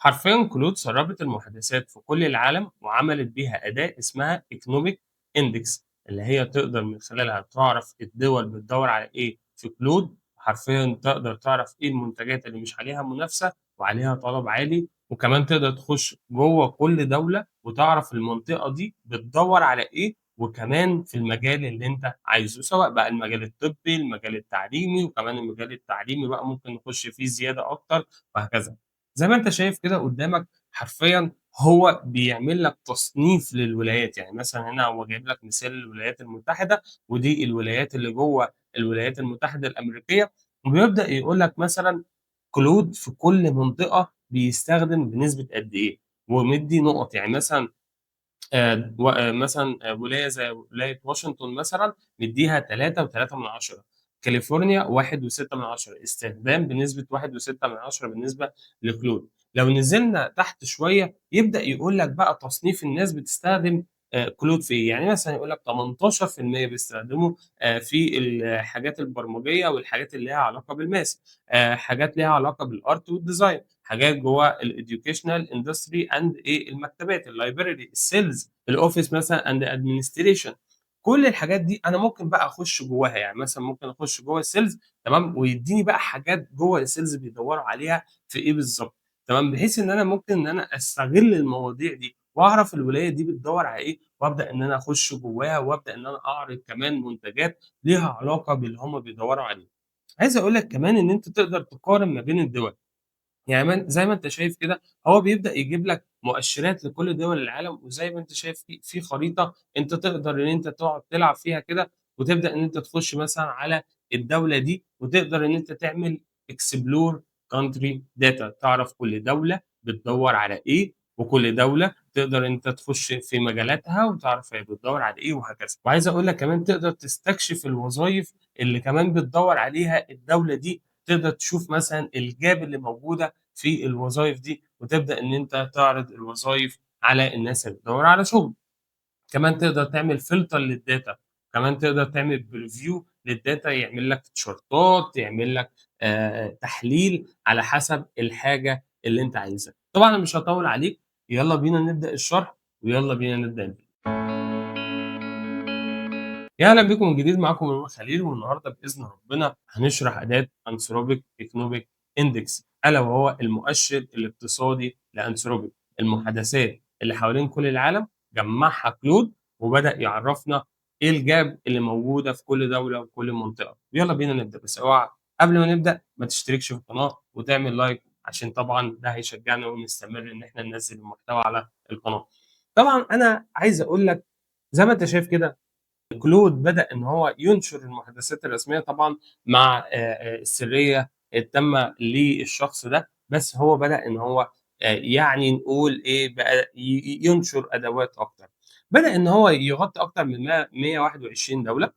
حرفيًا Claude سربت المحادثات في كل العالم وعملت بيها أداة اسمها Economic Index، اللي هي تقدر من خلالها تعرف الدول بتدوّر على إيه في Claude. حرفيًا تقدر تعرف إيه المنتجات اللي مش عليها منافسة وعليها طلب عالي، وكمان تقدر تخش جوّه كل دولة وتعرف المنطقة دي بتدوّر على إيه، وكمان في المجال اللي أنت عايزه، سواء بقى المجال الطبي، المجال التعليمي، وكمان المجال التعليمي بقى ممكن نخش فيه زيادة أكتر وهكذا. زي ما أنت شايف كده قدامك حرفيًا هو بيعمل لك تصنيف للولايات، يعني مثلًا هنا هو جايب لك مثال للولايات المتحدة، ودي الولايات اللي جوّه الولايات المتحدة الأمريكية، وبيبدأ يقول لك مثلًا Claude في كل منطقة بيستخدم بنسبة قد إيه، ومدّي نُقط، يعني مثلًا و مثلًا ولاية زي ولاية واشنطن مثلًا مدّيها 3.3، كاليفورنيا 1.6، استخدام بنسبة 1.6 بالنسبة ل Claude. لو نزلنا تحت شوية يبدأ يقول لك بقى تصنيف الناس بتستخدم Claude في إيه، يعني مثلًا يقول لك 18% بيستخدموا في الحاجات البرمجية والحاجات اللي ليها علاقة بال math، حاجات ليها علاقة بال art وال design، حاجات جوّه ال educational industry and إيه المكتبات ال library، ال sales، ال office مثلًا and administration. كل الحاجات دي أنا ممكن بقى أخش جواها، يعني مثلًا ممكن أخش جوّه ال sales، تمام، ويدّيني بقى حاجات جوّه ال sales بيدوّروا عليها في إيه بالضبط، تمام، بحيث إن أنا ممكن إن أنا أستغل المواضيع دي وأعرف الولاية دي بتدوّر على إيه، وأبدأ إن أنا أخش جواها وأبدأ إن أنا أعرض كمان منتجات ليها علاقة باللي هم بيدوّروا عليه. عايز أقول لك كمان إن أنت تقدر تقارن ما بين الدول. يعني زي ما أنت شايف كده هو بيبدأ يجيب لك مؤشرات لكل دول العالم، وزي ما أنت شايف في خريطة أنت تقدر إن أنت تقعد تلعب فيها كده، وتبدأ إن أنت تخش مثلًا على الدولة دي، وتقدر إن أنت تعمل explore country data، تعرف كل دولة بتدوّر على إيه، وكل دولة تقدر إن أنت تخش في مجالاتها وتعرف هي بتدوّر على إيه وهكذا. وعايز أقول لك كمان تقدر تستكشف الوظايف اللي كمان بتدوّر عليها الدولة دي، تقدر تشوف مثلًا ال gap اللي موجودة في الوظايف دي، وتبدأ إن أنت تعرض الوظايف على الناس اللي بتدوّر على شغل. كمان تقدر تعمل filter لل data، كمان تقدر تعمل preview لل data، يعمل لك chart ات، يعمل لك تحليل على حسب الحاجة اللي أنت عايزها. طبعًا أنا مش هاطوّل عليك، يالّا بينا نبدأ الشرح، ويالّا بينا نبدأ الفيديو. يا أهلًا بيكم من جديد، معاكم مروان خليل، والنهارده بإذن ربنا هنشرح أداة Anthropic Economic Index، ألا وهو المؤشر الاقتصادي ل Anthropic. المحادثات اللي حوالين كل العالم جمعها Claude وبدأ يعرفنا إيه ال gap اللي موجودة في كل دولة وكل منطقة. يلا بينا نبدأ، بس اوعى قبل ما نبدأ ما تشتركش في القناة وتعمل like، عشان طبعًا ده هيشجعنا ونستمر إن إحنا ننزل المحتوى على القناة. طبعًا أنا عايز أقول لك زي ما أنت شايف كده Claude بدأ إن هو ينشر المحادثات الرسمية طبعًا مع السرية التامة للشخص ده، بس هو بدأ إن هو يعني نقول إيه بقى ينشر أدوات أكتر. بدأ إن هو يغطي أكتر من 121 دولة،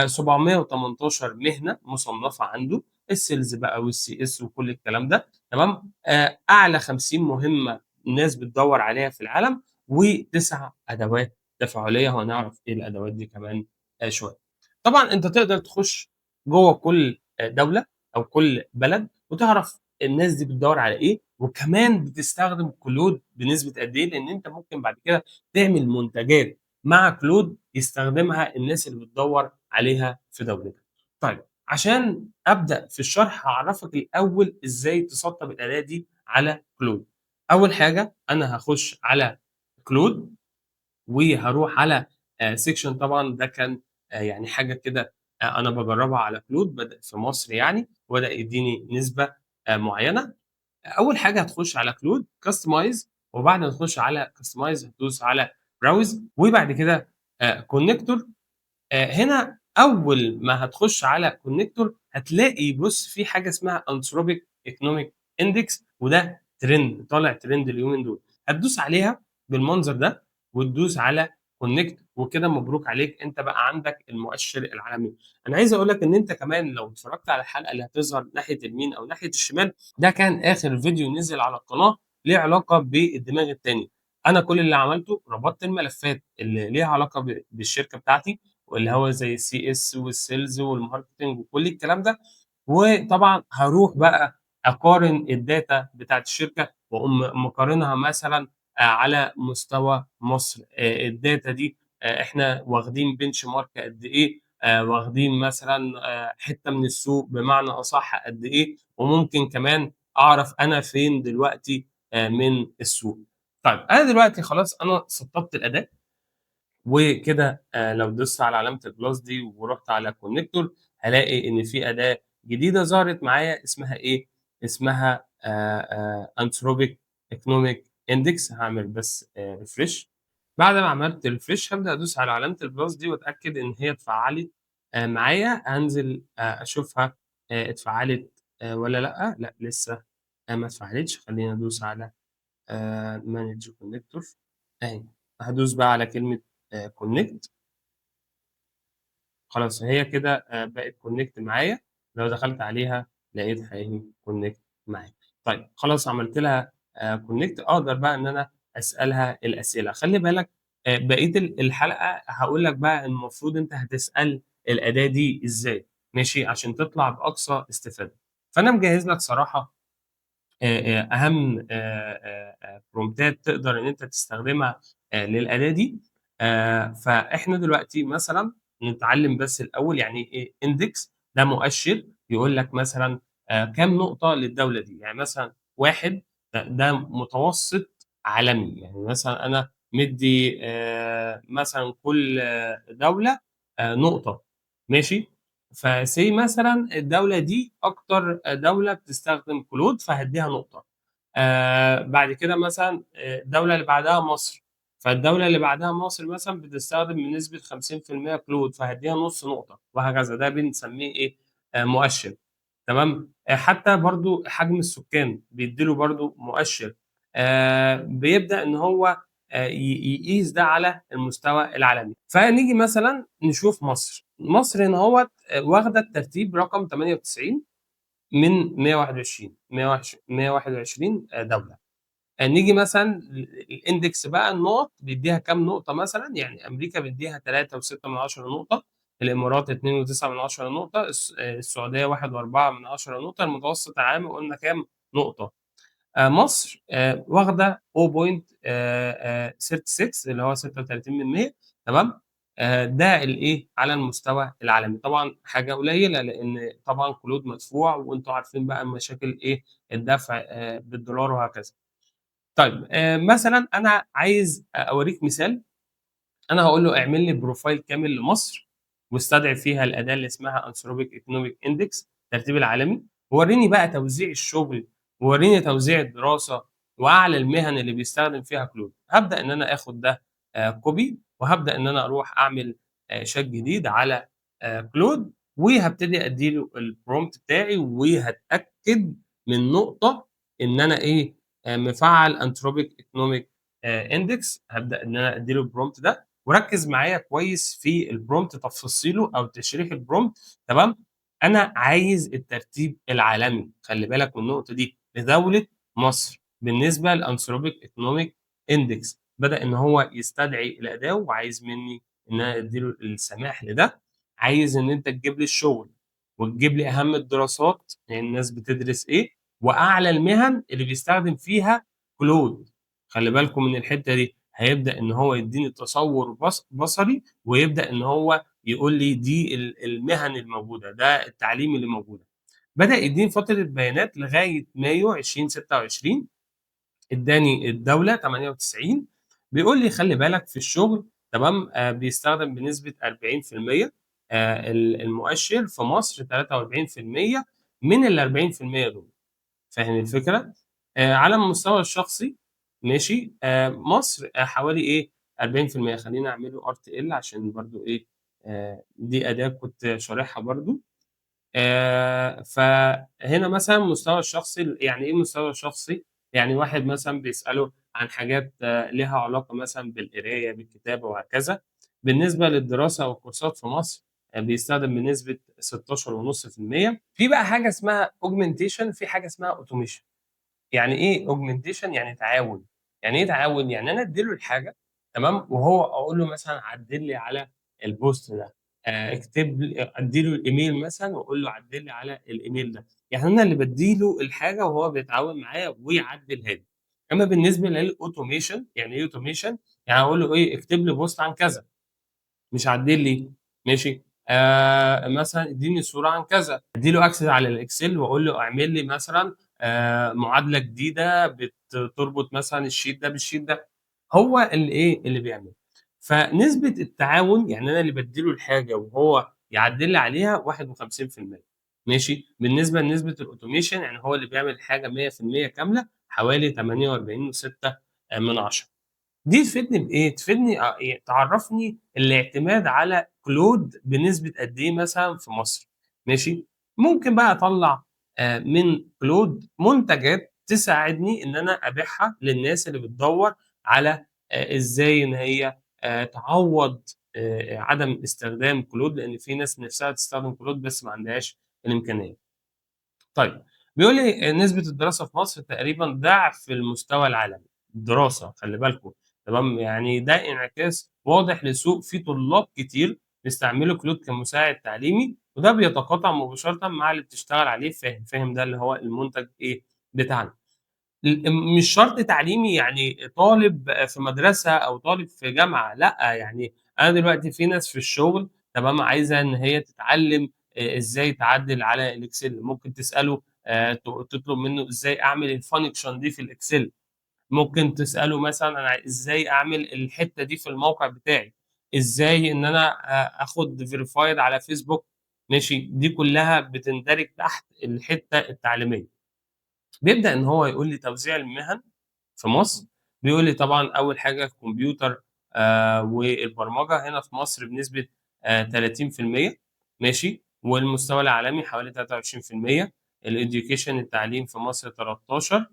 718 مهنة مصنفة عنده، ال sales بقى وال CS وكل الكلام ده، تمام؟ أعلى 50 مهمة الناس بتدوّر عليها في العالم، و9 أدوات تفاعلية، وهنعرف إيه الأدوات دي كمان شوية. طبعًا أنت تقدر تخش جوّه كل دولة أو كل بلد وتعرف الناس دي بتدوّر على إيه، وكمان بتستخدم Claude بنسبة قد إيه، لإن أنت ممكن بعد كده تعمل منتجات مع Claude يستخدمها الناس اللي بتدوّر عليها في دولتك. طيب عشان أبدأ في الشرح هاعرّفك الأول إزاي تسطّب الأداة دي على Claude. أول حاجة أنا هاخش على Claude وهاروح على section، طبعًا ده كان يعني حاجة كده أنا باجرّبها على Claude بدأ في مصر يعني، وبدأ يدّيني نسبة معيّنة. أول حاجة هتخش على Claude customize، وبعد ما تخش على customize هتدوس على browse، وبعد كده connector. هنا أول ما هتخش على connector هتلاقي بُص في حاجة اسمها Anthropic Economic Index، وده trend طالع trend اليومين دول. هتدوس عليها بالمنظر ده وتدوس على connect، وكده مبروك عليك أنت بقى عندك المؤشر العالمي. أنا عايز أقول لك إن أنت كمان لو اتفرجت على الحلقة اللي هتظهر ناحية اليمين أو ناحية الشمال، ده كان آخر فيديو نزل على القناة ليه علاقة بالدماغ التاني. أنا كل اللي عملته ربطت الملفات اللي ليها علاقة بالشركة بتاعتي، واللي هو زي ال CS وال sales وال marketing وكل الكلام ده، وطبعًا هاروح بقى أقارن الdata بتاعة الشركة وأقوم مقارنها مثلًا على مستوى مصر، الdata دي إحنا واخدين benchmark قد إيه، واخدين مثلًا حتّة من السوق بمعنى أصح قد إيه، وممكن كمان أعرف أنا فين دلوقتي من السوق. طيب أنا دلوقتي خلاص أنا سطّبت الأداة، وكده لو دوست على علامة الplus دي ورُحت على connector هالاقي إن في أداة جديدة ظهرت معايا اسمها إيه، اسمها Anthropic Economic Index. هاعمل بس refresh. بعد ما عملت refresh هابدأ أدوس على علامة الplus دي وأتأكد إن هي اتفعّلت معايا، هانزل أشوفها اتفعّلت والّا لأ، لأ لسه ما اتفعّلتش، خلّيني أدوس على manage connector أهي، هادوس بقى على كلمة connect. خلاص هي كده بقت connect معايا، لو دخلت عليها لقيتها أهي connect معايا. طيب خلاص عملت لها connect، أقدر بقى إن أنا أسألها الأسئلة. خلّي بالك بقية الحلقة هاقول لك بقى المفروض أنت هتسأل الأداة دي إزاي، ماشي، عشان تطلع بأقصى استفادة. فأنا مجهّز لك صراحة أهم promptات تقدر إن أنت تستخدمها للأداة دي. فإحنا دلوقتي مثلًا نتعلم بس الأول يعني إيه index. ده مؤشر يقول لك مثلًا كام نقطة للدولة دي، يعني مثلًا 1 ده متوسط عالمي، يعني مثلًا أنا مدّي مثلًا كل دولة نقطة، ماشي، فsay مثلًا الدولة دي أكتر دولة بتستخدم Claude فهادّيها نقطة. بعد كده مثلًا الدولة اللي بعدها مصر، فالدولة اللي بعدها مصر مثلًا بتستخدم بنسبة 50% Claude فهادّيها نُص نقطة وهكذا، ده بنسميه إيه، مؤشر، تمام؟ حتى برضه حجم السكان بيدّي له برضه مؤشر، بيبدأ إن هو ي يقيس ده على المستوى العالمي. فنيجي مثلًا نشوف مصر، مصر هنا أهوّة واخدة الترتيب رقم 98 من 121 121 دولة. نيجي مثلًا الindex بقى النُقط بيدّيها كام نقطة مثلًا، يعني أمريكا بيدّيها 3.6 نقطة، الإمارات 2.9 نقطة، السعودية 1.4 نقطة، المتوسط العالمي قُلنا كام نقطة. مصر واخدة 0.36 اللي هو 36%، تمام؟ ده الإيه، على المستوى العالمي، طبعًا حاجة قليلة لإن طبعًا Claude مدفوع وأنتم عارفين بقى مشاكل إيه، الدفع بالدولار وهكذا. طيب مثلًا أنا عايز أورّيك مثال، أنا هاقول له اعمل لي profile كامل لمصر واستدعي فيها الأداة اللي اسمها Anthropic Economic Index الترتيب العالمي، وورّيني بقى توزيع الشغل، وورّيني توزيع الدراسة، وأعلى المهن اللي بيستخدم فيها Claude. هابدأ إن أنا آخد ده copy وهابدأ إن أنا أروح أعمل chat جديد على Claude وهابتدي أدّي له الprompt بتاعي وهاتأكد من نقطة إن أنا إيه، مفعّل Anthropic Economic Index. هابدأ إن أنا أدّي له الprompt ده، وركّز معايا كويس في الprompt تفاصيله أو تشريح الprompt، تمام، أنا عايز الترتيب العالمي، خلّي بالك من النقطة دي، لدولة مصر بالنسبة لAnthropic Economic Index. بدأ إن هو يستدعي الأداة وعايز منّي إن أنا أدّي له السماح لده، عايز إن أنت تجيب لي الشغل وتجيب لي أهم الدراسات، لإن الناس بتدرس إيه، وأعلى المهن اللي بيستخدم فيها Claude. خلّي بالكم من الحتّة دي، هيبدأ إن هو يدّيني تصوُّر بصري ويبدأ إن هو يقول لي دي المهن الموجودة، ده التعليم اللي موجودة. بدأ يدّيني فترة بيانات لغاية مايو 2026، ادّاني الدولة 98، بيقول لي خلّي بالك في الشغل، تمام، بيستخدم بنسبة 40% ال المؤشر في مصر 43% من ال40% دول، فاهم الفكرة؟ على المستوى الشخصي، ماشي، مصر حوالي إيه 40%. خلّيني أعمله RTL عشان برضه إيه، دي أداة كنت شارحها برضه. فهنا مثلًا المستوى الشخصي، يعني إيه المستوى الشخصي؟ يعني واحد مثلًا بيسأله عن حاجات ليها علاقة مثلًا بالقراية، بالكتابة وهكذا. بالنسبة للدراسة والكورسات في مصر بيستخدم بنسبة 16.5%. في بقى حاجة اسمها augmentation، في حاجة اسمها automation. يعني إيه augmentation؟ يعني تعاون. يعني إيه تعاون؟ يعني أنا أدّي له الحاجة، تمام، وهو أقول له مثلًا عدِّل لي على الpost ده، اكتب لي، أدّي له الإيميل مثلًا وأقول له عدّل لي على الإيميل ده، يعني أنا اللي بادّي له الحاجة وهو بيتعاون معايا ويعدّلها لي. أمّا بالنسبة لل automation، يعني إيه automation؟ يعني أقول له إيه، اكتب لي post عن كذا، مش عدّل لي، ماشي، مثلًا ادّيني صورة عن كذا، أدّي له access على ال Excel وأقول له اعمل لي مثلًا معادلة جديدة بتربط مثلًا ال sheet ده بال sheet ده، هو اللي إيه، اللي بيعمله. فنسبة التعاون، يعني أنا اللي بادّي له الحاجة وهو يعدّل لي عليها 51%، ماشي. بالنسبة لنسبة ال automation، يعني هو اللي بيعمل الحاجة 100% كاملة، حوالي تمانية وأربعين وستة من عشرة. دي تفيدني بإيه؟ تفيدني تعرفني الاعتماد على Claude بنسبة قد إيه مثلًا في مصر، ماشي. ممكن بقى أطلع من Claude منتجات تساعدني إن أنا أبيعها للناس اللي بتدور على إزاي إن هي تعوض عدم استخدام Claude، لأن في ناس نفسها تستخدم Claude بس ما عندهاش الإمكانية. بيقول لي نسبة الدراسة في مصر تقريباً ضعف المستوى العالمي، الدراسة خلي بالكم، تمام؟ يعني ده انعكاس واضح لسوق فيه طلاب كتير بيستعملوا Claude كمساعد تعليمي، وده بيتقاطع مباشرة مع اللي بتشتغل عليه فاهم، فاهم ده اللي هو المنتج إيه بتاعنا. مش شرط تعليمي يعني طالب في مدرسة أو طالب في جامعة، لأ، يعني أنا دلوقتي في ناس في الشغل، تمام، عايزة إن هي تتعلم، إزاي تعدل على ال Excel، ممكن تسأله، تطلب منه إزاي أعمل ال function دي في ال Excel، ممكن تسأله مثلاً أنا إزاي أعمل الحتة دي في الموقع بتاعي، إزاي إن أنا آخد verified على فيسبوك، ماشي، دي كلها بتندرج تحت الحتة التعليمية. بيبدأ إن هو يقول لي توزيع المهن في مصر، بيقول لي طبعاً أول حاجة الكمبيوتر، والبرمجة هنا في مصر بنسبة، تلاتين في المية، ماشي، والمستوى العالمي حوالي تلاتة وعشرين في المية، الإديوكيشن التعليم في مصر 13،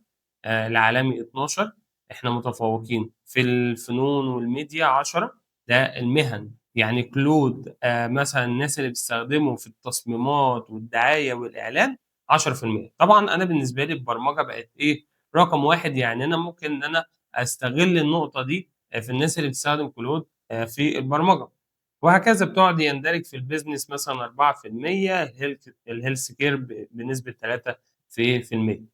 العالمي 12، إحنا متفوقين في الفنون والميديا 10، ده المهن، يعني Claude، مثلاً الناس اللي بتستخدمه في التصميمات والدعاية والإعلان عشرة في المية. طبعاً أنا بالنسبة لي البرمجة بقت إيه؟ رقم 1، يعني أنا ممكن إن أنا أستغل النقطة دي في الناس اللي بتستخدم Claude، في البرمجة، وهكذا. بتقعد يندرج في ال business مثلاً أربعة في المية، ال health care بنسبة تلاتة في المية،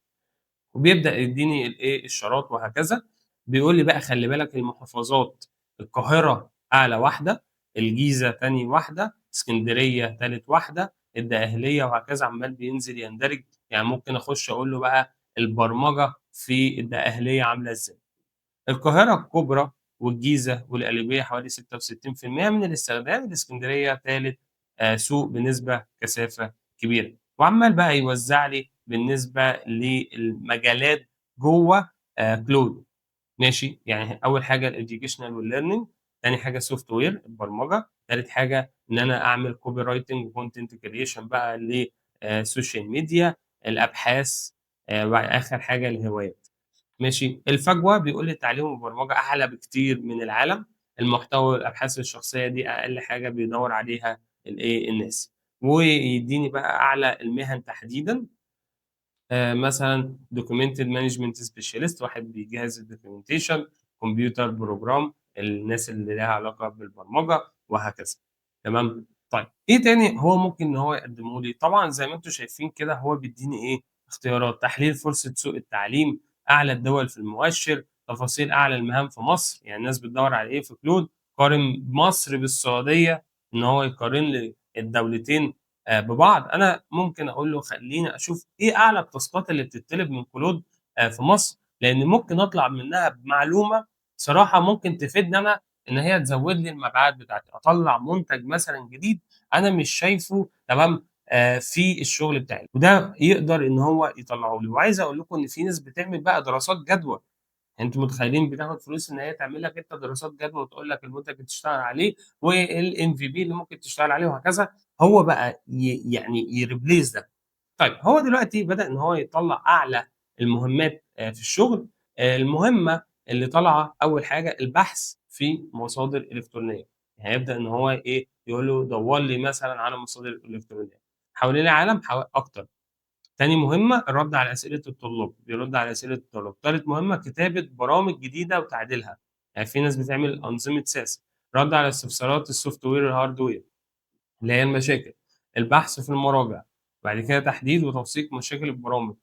وبيبدأ يديني الإيه؟ الشارات وهكذا. بيقول لي بقى خلي بالك المحافظات، القاهرة أعلى واحدة، الجيزة تاني واحدة، اسكندرية تالت واحدة، الدقهلية، وهكذا، عمال بينزل يندرج. يعني ممكن أخش أقول له بقى البرمجة في الدقهلية عاملة إزاي. القاهرة الكبرى والجيزة والقليوبية حوالي ستة وستين في المية من الاستخدام، الإسكندرية تالت، سوق بنسبة كثافة كبيرة. وعمال بقى يوزع لي بالنسبة للمجالات جوه، Claude، ماشي. يعني أول حاجة ال educational وال learning، تاني حاجة software البرمجة، تالت حاجة إن أنا أعمل copywriting و content creation بقى ل، social media، الأبحاث، وآخر حاجة الهوايات، ماشي. الفجوة بيقول لي التعليم والبرمجة أعلى بكتير من العالم، المحتوى والأبحاث الشخصية دي أقل حاجة بيدور عليها الإيه؟ الناس. ويديني بقى أعلى المهن تحديداً، مثلاً documented management specialist، واحد بيجهز ال documentation، computer program، الناس اللي لها علاقة بالبرمجة، وهكذا، تمام. إيه تاني هو ممكن إن هو يقدمه لي؟ طبعاً زي ما أنتم شايفين كده هو بيديني إيه؟ اختيارات، تحليل فرصة سوق التعليم، أعلى الدول في المؤشر، تفاصيل أعلى المهام في مصر، يعني الناس بتدور على إيه في Claude، قارن مصر بالسعودية، إن هو يقارن لي الدولتين، ببعض. أنا ممكن أقول له خليني أشوف إيه أعلى التاسكات اللي بتطلب من Claude، في مصر، لأن ممكن أطلع منها بمعلومة صراحة ممكن تفيدني أنا، إن هي تزود لي المبيعات بتاعتي، أطلع منتج مثلاً جديد أنا مش شايفه، تمام، في الشغل بتاعي، وده يقدر إن هو يطلعه لي. وعايز أقول لكم إن في ناس بتعمل بقى دراسات جدوى، يعني أنتم متخيلين بتاخد فلوس إن هي تعمل لك أنت دراسات جدوى وتقول لك المنتج اللي تشتغل عليه وال إم في بي اللي ممكن تشتغل عليه وهكذا. هو بقى يريبليس ده. هو دلوقتي بدأ إن هو يطلع أعلى المهمات، في الشغل. المهمة اللي طالعة أول حاجة البحث في مصادر إلكترونية، يعني هيبدأ إن هو إيه؟ يقول له دور لي مثلاً على مصادر إلكترونية حوالين العالم أكتر. تاني مهمة الرد على أسئلة الطلاب، بيرد على أسئلة الطلاب. تالت مهمة كتابة برامج جديدة وتعديلها، يعني في ناس بتعمل أنظمة SaaS، رد على استفسارات ال software وال hardware. اللي هي المشاكل، البحث في المراجع، بعد كده تحديد وتوثيق مشاكل البرامج،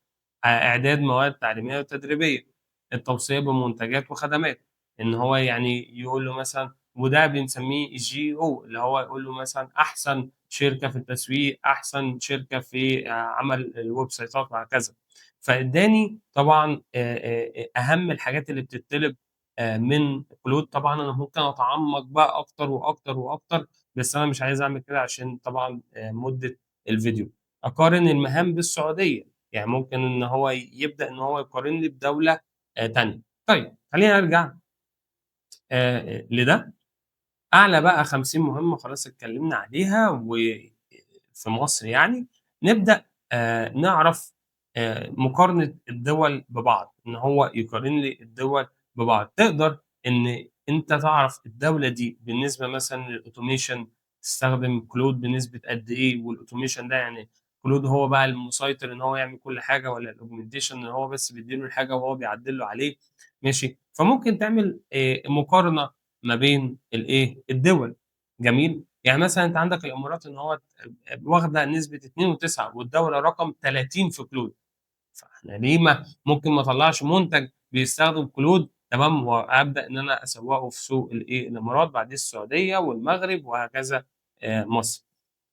إعداد مواد تعليمية وتدريبية، التوصية بمنتجات وخدمات، إن هو يعني يقول له مثلًا، وده بنسميه GEO، اللي هو يقول له مثلًا أحسن شركة في التسويق، أحسن شركة في عمل الويب سايتات وهكذا. فاداني طبعًا أهم الحاجات اللي بتطلب من Claude. طبعًا أنا ممكن أتعمق بقى أكتر وأكتر وأكتر، بس أنا مش عايز أعمل كده عشان طبعًا مدة الفيديو. أقارن المهام بالسعودية، يعني ممكن إن هو يبدأ إن هو يقارن لي بدولة تانية. طيب خلينا نرجع لده. أعلى بقى 50 مهمة خلاص اتكلمنا عليها وفي مصر يعني. نبدأ نعرف مقارنة الدول ببعض، إن هو يقارن لي الدول ببعض. تقدر إن أنت تعرف الدولة دي بالنسبة مثلًا لل automation تستخدم Claude بنسبة قد إيه، وال automation ده يعني Claude هو بقى المسيطر إن هو يعمل كل حاجة، والّا ال augmentation إن هو بس بيدّي له الحاجة وهو بيعدل له عليه، ماشي. فممكن تعمل مقارنة ما بين الإيه، الدول. جميل؟ يعني مثلًا أنت عندك الإمارات إن هو واخدة نسبة 2.9 والدولة رقم 30 في Claude. فإحنا ليه ما ممكن ما أطلعش منتج بيستخدم Claude، تمام، وأبدأ إن أنا أسوقه في سوق الإيه، الإمارات، بعديه السعودية والمغرب وهكذا، مصر.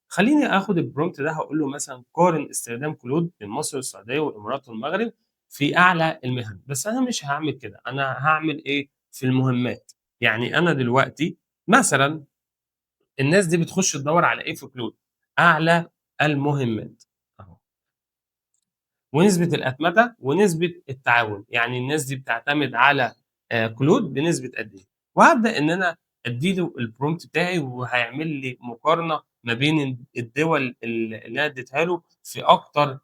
خليني آخد ال prompt ده، هاقول له مثلًا قارن استخدام Claude بين مصر والسعودية والإمارات والمغرب في أعلى المهن. بس أنا مش هاعمل كده، أنا هاعمل إيه في المهمات. يعني أنا دلوقتي مثلًا الناس دي بتخش تدور على إيه في Claude؟ أعلى المهمات أهو، ونسبة الأتمتة ونسبة التعاون، يعني الناس دي بتعتمد على Claude بنسبة قد إيه. وهبدأ إن أنا أدي له ال prompt بتاعي، وهيعمل لي مقارنة ما بين الدول اللي أنا اديتها له في أكتر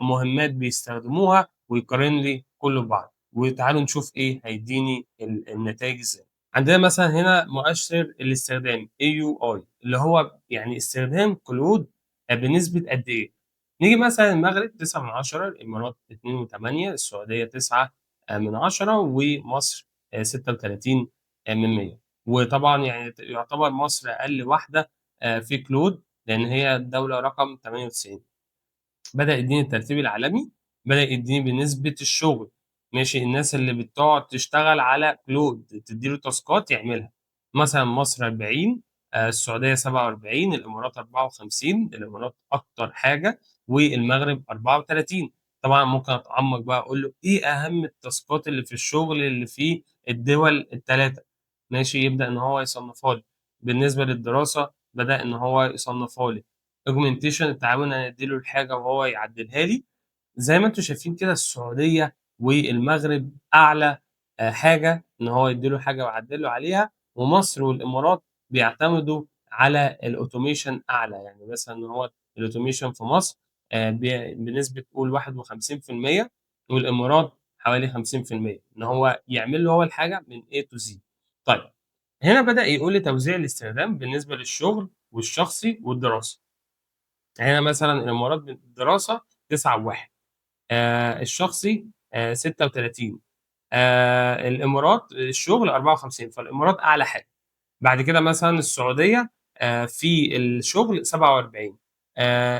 مهمات بيستخدموها، ويقارن لي كله ببعض. وتعالوا نشوف إيه هيديني النتائج إزاي. عندنا مثلا هنا مؤشر الاستخدام AUI، اللي هو يعني استخدام Claude بنسبة قد إيه. نيجي مثلا المغرب 9 من 10، الإمارات اتنين وتمانية، السعودية 9 من 10، ومصر 36 من 100. وطبعا يعتبر مصر أقل واحدة في Claude، لأن هي الدولة رقم 98. بدأ يديني الترتيب العالمي، بدأ يديني بنسبة الشغل، ماشي، الناس اللي بتقعد تشتغل على Claude تديله تاسكات يعملها. مثلا مصر 40، السعودية 47، الإمارات 54، الإمارات أكتر حاجة، والمغرب 34. طبعا ممكن أتعمق بقى أقول له إيه أهم التاسكات اللي في الشغل اللي في الدول التلاتة، ماشي، يبدأ إن هو يصنفها لي. بالنسبة للدراسة بدأ إن هو يصنفها لي. Augmentation التعاون، أنا أديله الحاجة وهو يعدلها لي. زي ما انتم شايفين كده السعودية والمغرب أعلى، حاجة إن هو يديله حاجة ويعدله عليها، ومصر والإمارات بيعتمدوا على ال automation أعلى. يعني مثلاً إن هو ال automation في مصر، بنسبة قول واحد وخمسين في المية، والإمارات حوالي خمسين في المية، إن هو يعمل له هو الحاجة من A to Z. طيب هنا بدأ يقول لي توزيع الاستخدام بالنسبة للشغل والشخصي والدراسة. هنا مثلاً الإمارات بالدراسة تسعة وواحد، الشخصي، 36، الإمارات الشغل 54، فالإمارات أعلى حاجة. بعد كده مثلاً السعودية، في الشغل 47،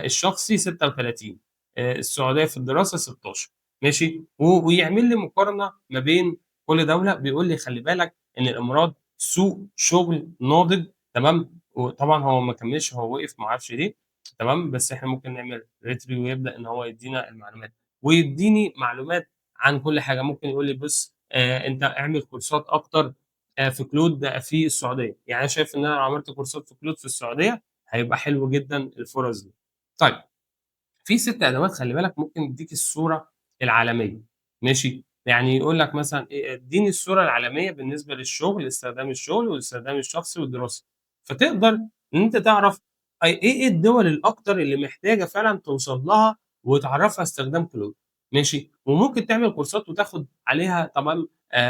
الشخصي 36، السعودية في الدراسة 16، ماشي. ويعمل لي مقارنة ما بين كل دولة، بيقول لي خلي بالك إن الإمارات سوق شغل ناضج، تمام. وطبعاً هو ما كملش، هو وقف ما اعرفش ليه، تمام، بس احنا ممكن نعمل retry ويبدأ إن هو يدينا المعلومات، ويديني معلومات عن كل حاجة. ممكن يقول لي بص، أنت اعمل كورسات أكتر، في Claude في السعودية. يعني أنا شايف إن أنا لو عملت كورسات في Claude في السعودية هيبقى حلو جداً الفرص دي. طيب في 6 أدوات خلي بالك ممكن يديك الصورة العالمية، ماشي. يعني يقول لك مثلاً إيه، اديني الصورة العالمية بالنسبة للشغل، استخدام الشغل والاستخدام الشخصي والدراسي. فتقدر إن أنت تعرف إيه الدول الأكتر اللي محتاجة فعلاً توصل لها وتعرفها استخدام Claude، ماشي. وممكن تعمل كورسات وتاخد عليها طبعاً،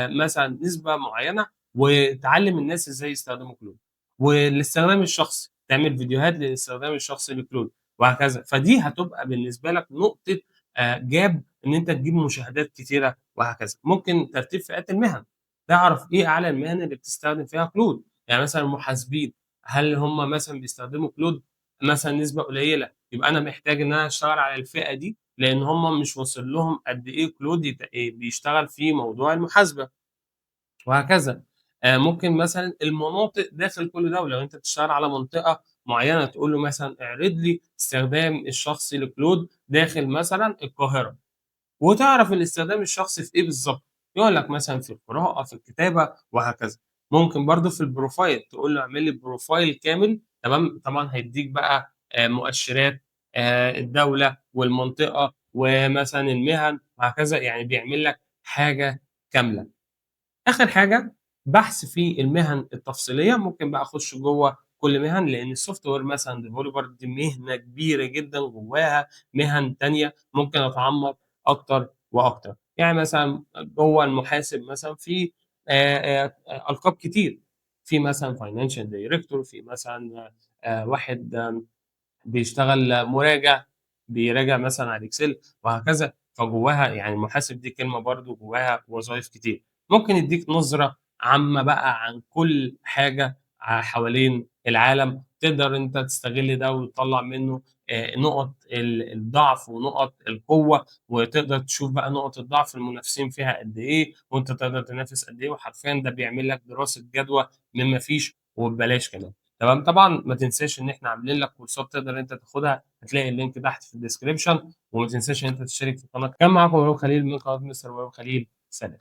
مثلاً نسبة معينة، وتعلم الناس إزاي يستخدموا Claude. والاستخدام الشخصي، تعمل فيديوهات للاستخدام الشخصي ل Claude وهكذا. فدي هتبقى بالنسبة لك نقطة، gap إن أنت تجيب مشاهدات كتيرة وهكذا. ممكن ترتيب فئات المهن، تعرف إيه أعلى المهن اللي بتستخدم فيها Claude. يعني مثلاً المحاسبين هل هم مثلًا بيستخدموا Claude؟ مثلًا نسبة قليلة، يبقى أنا محتاج إن أنا أشتغل على الفئة دي، لإن هم مش واصل لهم قد إيه Claude يت بيشتغل في موضوع المحاسبة. وهكذا. ممكن مثلًا المناطق داخل كل دولة، لو أنت بتشتغل على منطقة معيّنة تقول له مثلًا اعرض لي استخدام الشخصي ل Claude داخل مثلًا القاهرة، وتعرف الاستخدام الشخصي في إيه بالضبط، يقول لك مثلًا في القراءة، في الكتابة، وهكذا. ممكن برضه في ال profile تقول له اعمل لي profile كامل، تمام، طبعًا هيدّيك بقى مؤشرات الدولة والمنطقة ومثلًا المهن وهكذا، يعني بيعمل لك حاجة كاملة. آخر حاجة بحث في المهن التفصيلية، ممكن بقى أخش جوّه كل مهن، لإن ال software مثلًا developer دي مهنة كبيرة جدًا جواها مهن تانية ممكن أتعمق أكتر وأكتر. يعني مثلًا جوّه المحاسب مثلًا في ألقاب كتير، في مثلًا financial director، في مثلًا واحد بيشتغل مراجع، بيراجع مثلًا على ال Excel وهكذا، فجواها يعني المحاسب دي كلمة برضه جواها وظايف كتير. ممكن يدّيك نظرة عامة بقى عن كل حاجة حوالين العالم، تقدر أنت تستغل ده وتطلّع منه نقط الضعف ونقط القوة، وتقدر تشوف بقى نقط الضعف المنافسين فيها قد إيه، وأنت تقدر تنافس قد إيه، وحرفيًا ده بيعمل لك دراسة جدوى من ما فيش وببلاش كمان. تمام، طبعًا ما تنساش إن إحنا عاملين لك كورسات تقدر أنت تاخدها، هتلاقي ال link تحت في ال description، وما تنساش إن أنت تشترك في القناة. كان معاكم إبراهيم خليل من قناة مستر إبراهيم خليل، سلام.